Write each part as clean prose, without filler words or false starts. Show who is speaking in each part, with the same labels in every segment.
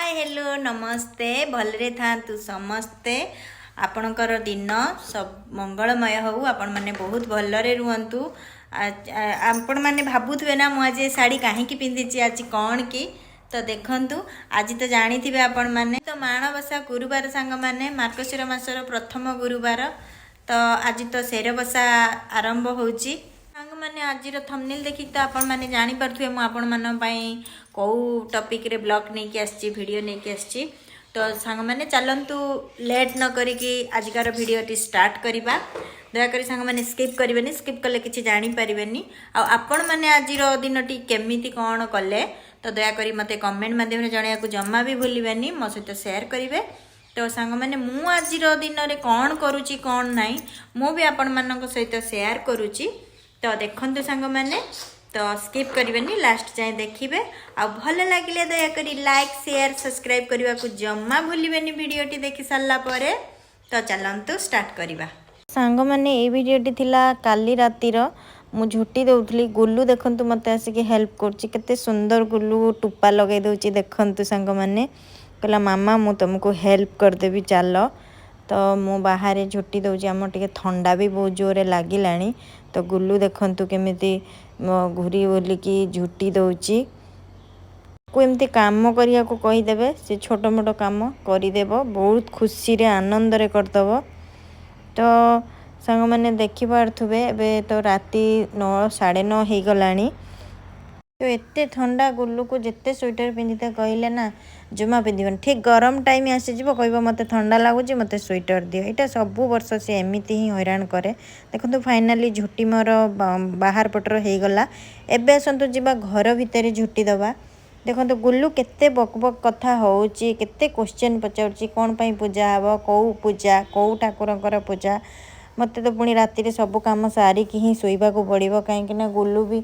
Speaker 1: Hello, ନମସ୍ତେ। ଭଲରେ ଥାଆନ୍ତୁ ସମସ୍ତେ। ଆପଣଙ୍କର ଦିନ ସବ ମଙ୍ଗଳମୟ ହଉ। ଆପଣମାନେ ବହୁତ ଭଲରେ ରୁହନ୍ତୁ। ଆପଣମାନେ ଭାବୁଥିବେ ନା, ମୁଁ ଆଜି ଏ ଶାଢ଼ୀ କାହିଁକି ପିନ୍ଧିଛି, ଆଜି କ'ଣ କି? ତ ଦେଖନ୍ତୁ, ଆଜି ତ ଜାଣିଥିବେ ଆପଣମାନେ ତ ମାଣବସା ଗୁରୁବାର। ସାଙ୍ଗମାନେ, ମାର୍ଗଶିର ମାସର ପ୍ରଥମ ଗୁରୁବାର। ତ ଆଜି ତ ସେରବସା ଆରମ୍ଭ ହେଉଛି। ସାଙ୍ଗମାନେ, ଆଜିର ଥମ୍ବନେଲ୍ ଦେଖିକି ତ ଆପଣମାନେ ଜାଣିପାରୁଥିବେ ମୁଁ ଆପଣମାନଙ୍କ ପାଇଁ କେଉଁ ଟପିକ୍ରେ ବ୍ଲଗ୍ ନେଇକି ଆସିଛି, ଭିଡ଼ିଓ ନେଇକି ଆସିଛି। ତ ସାଙ୍ଗମାନେ, ଚାଲନ୍ତୁ, ଲେଟ୍ ନ କରିକି ଆଜିକାର ଭିଡ଼ିଓଟି ଷ୍ଟାର୍ଟ କରିବା। ଦୟାକରି ସାଙ୍ଗମାନେ ସ୍କିପ୍ କରିବେନି, ସ୍କିପ୍ କଲେ କିଛି ଜାଣିପାରିବେନି। ଆଉ ଆପଣମାନେ ଆଜିର ଦିନଟି କେମିତି କ'ଣ କଲେ, ତ ଦୟାକରି ମୋତେ କମେଣ୍ଟ ମାଧ୍ୟମରେ ଜଣାଇବାକୁ ଜମା ବି ଭୁଲିବେନି, ମୋ ସହିତ ସେୟାର କରିବେ। ତ ସାଙ୍ଗମାନେ, ମୁଁ ଆଜିର ଦିନରେ କ'ଣ କରୁଛି, କ'ଣ ନାହିଁ, ମୁଁ ବି ଆପଣମାନଙ୍କ ସହିତ ସେୟାର କରୁଛି। ତ ଦେଖନ୍ତୁ ସାଙ୍ଗମାନେ, ତ ସ୍କିପ୍ କରିବେନି, ଲାଷ୍ଟ ଯାଏଁ ଦେଖିବେ। ଆଉ ଭଲ ଲାଗିଲେ ଦୟାକରି ଲାଇକ୍, ସେୟାର, ସବସ୍କ୍ରାଇବ୍ କରିବାକୁ ଜମା ଭୁଲିବେନି ଭିଡ଼ିଓଟି ଦେଖି ସାରିଲା ପରେ। ତ ଚାଲନ୍ତୁ ଷ୍ଟାର୍ଟ କରିବା। ସାଙ୍ଗମାନେ, ଏଇ ଭିଡ଼ିଓଟି ଥିଲା କାଲି ରାତିର। ମୁଁ ଝୋଟି ଦେଉଥିଲି। ଗୁଲୁ ଦେଖନ୍ତୁ, ମୋତେ ଆସିକି ହେଲ୍ପ କରୁଛି। କେତେ ସୁନ୍ଦର ଗୁଲୁ ଟୁପା ଲଗାଇ ଦେଉଛି, ଦେଖନ୍ତୁ ସାଙ୍ଗମାନେ। କହିଲା, "ମାମା, ମୁଁ ତୁମକୁ ହେଲ୍ପ କରିଦେବି, ଚାଲ।" ତ ମୁଁ ବାହାରେ ଝୋଟି ଦେଉଛି। ଆମର ଟିକେ ଥଣ୍ଡା ବି ବହୁତ ଜୋରରେ ଲାଗିଲାଣି। ତ ଗୁଲୁ ଦେଖନ୍ତୁ କେମିତି ଘୁରି ବୁଲିକି ଝୋଟି ଦେଉଛି। କୁ ଏମିତି କାମ କରିବାକୁ କହିଦେବେ, ସେ ଛୋଟ ମୋଟ କାମ କରିଦେବ, ବହୁତ ଖୁସିରେ ଆନନ୍ଦରେ କରିଦେବ। ତ ସାଙ୍ଗମାନେ, ଦେଖିପାରୁଥିବେ, ଏବେ ତ ରାତି 9, 9:30 ହେଇଗଲାଣି। ତ ଏତେ ଥଣ୍ଡା, ଗୁଲୁକୁ ଯେତେ ସୁଇଟର ପିନ୍ଧିତେ କହିଲେ ନା, ଜମା ପିନ୍ଧିବନି। ଠିକ୍ ଗରମ ଟାଇମ୍ ଆସିଯିବ, କହିବ, "ମୋତେ ଥଣ୍ଡା ଲାଗୁଛି, ମୋତେ ସୁଇଟର ଦିଅ।" ଏଇଟା ସବୁ ବର୍ଷ ସେ ଏମିତି ହିଁ ହଇରାଣ କରେ। ଦେଖନ୍ତୁ, ଫାଇନାଲି ଝୋଟି ମୋର ବାହାର ପଟର ହେଇଗଲା। ଏବେ ଆସନ୍ତୁ ଯିବା ଘର ଭିତରେ ଝୋଟି ଦେବା। ଦେଖନ୍ତୁ, ଗୁଲୁ କେତେ ବକ୍ ବକ୍ କଥା ହେଉଛି, କେତେ କୋଶ୍ଚେନ୍ ପଚାରୁଛି, କ'ଣ ପାଇଁ ପୂଜା ହେବ, କେଉଁ ପୂଜା, କେଉଁ ଠାକୁରଙ୍କର ପୂଜା। ମୋତେ ତ ପୁଣି ରାତିରେ ସବୁ କାମ ସାରିକି ହିଁ ଶୋଇବାକୁ ପଡ଼ିବ, କାହିଁକିନା ଗୁଲୁ ବି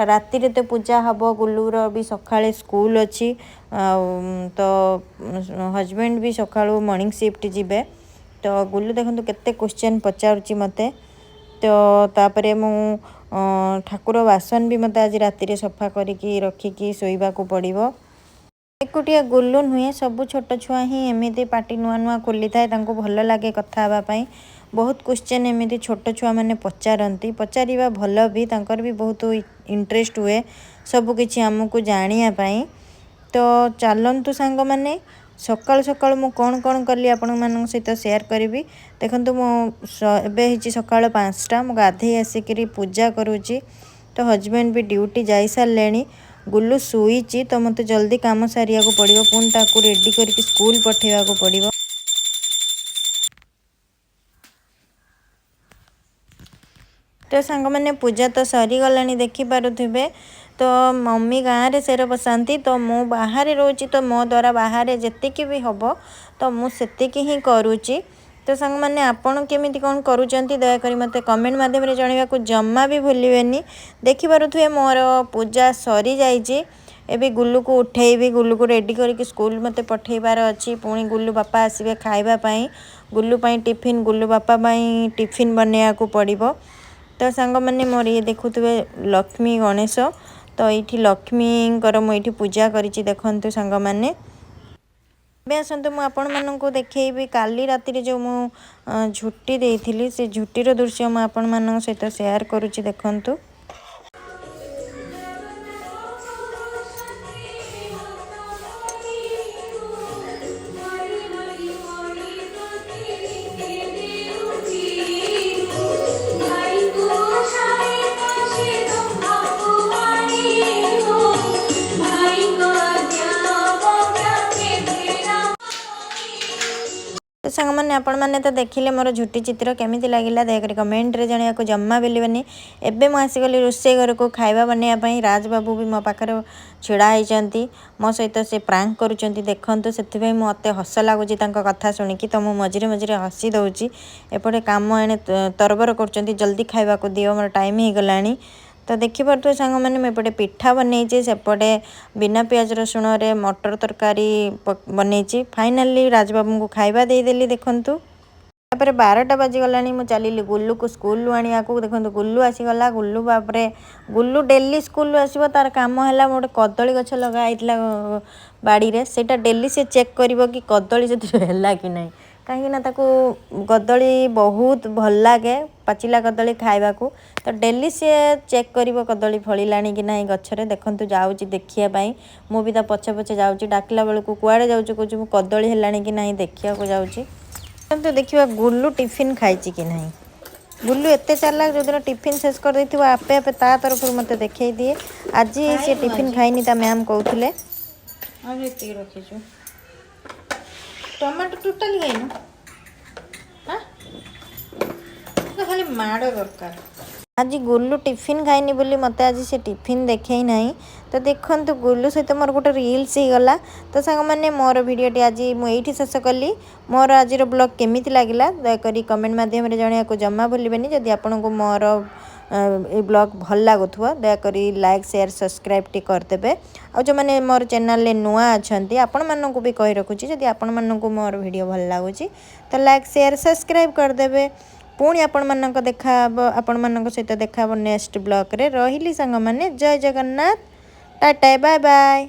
Speaker 1: ରାତିରେ ତ ପୂଜା ହେବ, ଗୁଲୁର ବି ସକାଳେ ସ୍କୁଲ ଅଛି। ଆଉ ତ ହଜବେଣ୍ଡ ବି ସକାଳୁ ମର୍ଣ୍ଣିଂ ସିଫ୍ଟ ଯିବେ। ତ ଗୁଲୁ ଦେଖନ୍ତୁ କେତେ କୋଶ୍ଚେନ୍ ପଚାରୁଛି ମୋତେ। ତ ତାପରେ ମୁଁ ଠାକୁର ବାସନ ବି ମୋତେ ଆଜି ରାତିରେ ସଫା କରିକି ରଖିକି ଶୋଇବାକୁ ପଡ଼ିବ। ଏକୁଟିଆ ଗୁଲୁ ନୁହେଁ, ସବୁ ଛୋଟ ଛୁଆ ହିଁ ଏମିତି ପାଟି ନୂଆ ନୂଆ ଖୋଲିଥାଏ। ତାଙ୍କୁ ଭଲ ଲାଗେ କଥା ହେବା ପାଇଁ। ବହୁତ କ୍ୱେଶ୍ଚନ୍ ଏମିତି ଛୋଟ ଛୁଆମାନେ ପଚାରନ୍ତି। ପଚାରିବା ଭଲ ବି, ତାଙ୍କର ବି ବହୁତ ଇଣ୍ଟରେଷ୍ଟ ହୁଏ ସବୁକିଛି ଆମକୁ ଜାଣିବା ପାଇଁ। ତ ଚାଲନ୍ତୁ ସାଙ୍ଗମାନେ, ସକାଳୁ ସକାଳୁ ମୁଁ କ'ଣ କ'ଣ କଲି ଆପଣମାନଙ୍କ ସହିତ ସେୟାର କରିବି। ଦେଖନ୍ତୁ, ମୁଁ ଏବେ ହେଇଛି ସକାଳ 5ଟା। ମୁଁ ଗାଧେଇ ଆସିକିରି ପୂଜା କରୁଛି। ତ ହଜବେଣ୍ଡ ବି ଡ୍ୟୁଟି ଯାଇସାରିଲେଣି, ଗୁଲୁ ଶୋଇଛି। ତ ମୋତେ ଜଲ୍ଦି କାମ ସାରିବାକୁ ପଡ଼ିବ, ପୁଣି ତାକୁ ରେଡ଼ି କରିକି ସ୍କୁଲ ପଠେଇବାକୁ ପଡ଼ିବ। ତ ସାଙ୍ଗମାନେ, ପୂଜା ତ ସରିଗଲାଣି, ଦେଖିପାରୁଥିବେ। ତ ମମି ଗାଁରେ ସେର ବସାନ୍ତି, ତ ମୁଁ ବାହାରେ ରହୁଛି। ତ ମୋ ଦ୍ୱାରା ବାହାରେ ଯେତିକି ବି ହେବ, ତ ମୁଁ ସେତିକି ହିଁ କରୁଛି। ତ ସାଙ୍ଗମାନେ, ଆପଣ କେମିତି କ'ଣ କରୁଛନ୍ତି, ଦୟାକରି ମୋତେ କମେଣ୍ଟ ମାଧ୍ୟମରେ ଜଣାଇବାକୁ ଜମା ବି ଭୁଲିବେନି। ଦେଖିପାରୁଥିବେ, ମୋର ପୂଜା ସରିଯାଇଛି। ଏବେ ଗୁଲୁକୁ ଉଠେଇବି, ଗୁଲୁକୁ ରେଡ଼ି କରିକି ସ୍କୁଲ ମୋତେ ପଠେଇବାର ଅଛି। ପୁଣି ଗୁଲୁ ବାପା ଆସିବେ ଖାଇବା ପାଇଁ, ଗୁଲୁ ପାଇଁ ଟିଫିନ୍, ଗୁଲୁ ବାପା ପାଇଁ ଟିଫିନ୍ ବନେଇବାକୁ ପଡ଼ିବ। ତ ସାଙ୍ଗମାନେ, ମୋର ଇଏ ଦେଖୁଥିବେ ଲକ୍ଷ୍ମୀ ଗଣେଶ। ତ ଏଇଠି ଲକ୍ଷ୍ମୀଙ୍କର ମୁଁ ଏଇଠି ପୂଜା କରିଛି, ଦେଖନ୍ତୁ ସାଙ୍ଗମାନେ। ଏବେ ଆସନ୍ତୁ, ମୁଁ ଆପଣମାନଙ୍କୁ ଦେଖେଇବି କାଲି ରାତିରେ ଯେଉଁ ମୁଁ ଝୋଟି ଦେଇଥିଲି, ସେ ଝୋଟିର ଦୃଶ୍ୟ ମୁଁ ଆପଣମାନଙ୍କ ସହିତ ସେୟାର କରୁଛି, ଦେଖନ୍ତୁ। ତ ସାଙ୍ଗମାନେ, ଆପଣମାନେ ତ ଦେଖିଲେ ମୋର ଝୋଟି ଚିତ୍ର। କେମିତି ଲାଗିଲା, ଦୟାକରି କମେଣ୍ଟରେ ଜଣାଇବାକୁ ଜମା ଭୁଲିବେନି। ଏବେ ମୁଁ ଆସିଗଲି ରୋଷେଇ ଘରକୁ ଖାଇବା ବନେଇବା ପାଇଁ। ରାଜବାବୁ ବି ମୋ ପାଖରେ ଛିଡ଼ା ହେଇଛନ୍ତି। ମୋ ସହିତ ସେ ପ୍ରାଙ୍କ କରୁଛନ୍ତି, ଦେଖନ୍ତୁ। ସେଥିପାଇଁ ମୋତେ ହସ ଲାଗୁଛି ତାଙ୍କ କଥା ଶୁଣିକି। ତ ମୁଁ ମଝିରେ ମଝିରେ ହସି ଦେଉଛି। ଏପଟେ କାମ ଏଣେ ତରବର କରୁଛନ୍ତି, "ଜଲ୍ଦି ଖାଇବାକୁ ଦିଅ, ମୋର ଟାଇମ୍ ହେଇଗଲାଣି।" ତ ଦେଖିପାରୁଥିବେ ସାଙ୍ଗମାନେ, ମୁଁ ଏପଟେ ପିଠା ବନେଇଛି, ସେପଟେ ବିନା ପିଆଜ ରସୁଣରେ ମଟର ତରକାରୀ ବନେଇଛି। ଫାଇନାଲି ରାଜବାବୁଙ୍କୁ ଖାଇବା ଦେଇଦେଲି, ଦେଖନ୍ତୁ। ତାପରେ 12ଟା ବାଜିଗଲାଣି। ମୁଁ ଚାଲିଲି ଗୁଲ୍ଲୁକୁ ସ୍କୁଲରୁ ଆଣିବାକୁ। ଦେଖନ୍ତୁ, ଗୁଲ୍ଲୁ ଆସିଗଲା। ଗୁଲ୍ଲୁ ବାପରେ, ଗୁଲ୍ଲୁ ଡେଲି ସ୍କୁଲରୁ ଆସିବ। ତାର କାମ ହେଲା, ଗୋଟେ କଦଳୀ ଗଛ ଲଗା ହେଇଥିଲା ବାଡ଼ିରେ, ସେଇଟା ଡେଲି ସେ ଚେକ୍ କରିବ କି କଦଳୀ ସେଥିରେ ହେଲା କି ନାହିଁ। କାହିଁକି ନା ତାକୁ କଦଳୀ ବହୁତ ଭଲ ଲାଗେ, ପାଚିଲା କଦଳୀ ଖାଇବାକୁ। ତ ଡେଲି ସିଏ ଚେକ୍ କରିବ କଦଳୀ ଫଳିଲାଣି କି ନାହିଁ ଗଛରେ। ଦେଖନ୍ତୁ, ଯାଉଛି ଦେଖିବା ପାଇଁ। ମୁଁ ବି ତା ପଛେ ପଛେ ଯାଉଛି। ଡାକିଲା ବେଳକୁ କୁଆଡ଼େ ଯାଉଛୁ? କହୁଛି, ମୁଁ କଦଳୀ ହେଲାଣି କି ନାହିଁ ଦେଖିବାକୁ ଯାଉଛି। କିନ୍ତୁ ଦେଖିବା ଗୁଲ୍ଲୁ ଟିଫିନ୍ ଖାଇଛି କି ନାହିଁ। ଗୁଲ୍ଲୁ ଏତେ ଚାଲାକ, ଯେଉଁଦିନ ଟିଫିନ୍ ଶେଷ କରିଦେଇଥିବ, ଆପେ ଆପେ ତା ତରଫରୁ ମୋତେ ଦେଖେଇ ଦିଏ। ଆଜି ସେ ଟିଫିନ୍ ଖାଇନି, ତା ମ୍ୟାମ୍ କହୁଥିଲେ। ଆଉ ଏତିକି ରଖିଛୁ ଟମାଟୋ, ଟୋଟାଲି ଖାଇନୁ? ହଁ, ଖାଲି ମାଡ଼ ଦରକାର। ଆଜି ଗୁଲ୍ଲୁ ଟିଫିନ୍ ଖାଇନି ବୋଲି ମୋତେ ଆଜି ସେ ଟିଫିନ୍ ଦେଖେଇ ନାହିଁ। ତ ଦେଖନ୍ତୁ, ଗୁଲ୍ଲୁ ସହିତ ମୋର ଗୋଟେ ରିଲ୍ସ ହେଇଗଲା। ତ ସାଙ୍ଗମାନେ, ମୋର ଭିଡ଼ିଓଟି ଆଜି ମୁଁ ଏଇଠି ଶେଷ କଲି। ମୋର ଆଜିର ବ୍ଲଗ୍ କେମିତି ଲାଗିଲା, ଦୟାକରି କମେଣ୍ଟ ମାଧ୍ୟମରେ ଜଣାଇବାକୁ ଜମା ଭୁଲିବେନି। ଯଦି ଆପଣଙ୍କୁ ମୋର ଏଇ ବ୍ଲଗ୍ ଭଲ ଲାଗୁଥିବ, ଦୟାକରି ଲାଇକ୍, ସେୟାର, ସବସ୍କ୍ରାଇବ୍ ଟିକେ କରିଦେବେ। ଆଉ ଯେଉଁମାନେ ମୋର ଚ୍ୟାନେଲରେ ନୂଆ ଅଛନ୍ତି, ଆପଣମାନଙ୍କୁ ବି କହି ରଖୁଛି, ଯଦି ଆପଣମାନଙ୍କୁ ମୋର ଭିଡ଼ିଓ ଭଲ ଲାଗୁଛି ତ ଲାଇକ୍, ସେୟାର, ସବସ୍କ୍ରାଇବ୍ କରିଦେବେ। ପୁଣି ଆପଣମାନଙ୍କ ସହିତ ଦେଖା ହେବ ନେକ୍ସଟ ବ୍ଲଗ୍ରେ। ରହିଲି ସାଙ୍ଗମାନେ, ଜୟ ଜଗନ୍ନାଥ, ଟାଟା, ବାଏ ବାଏ।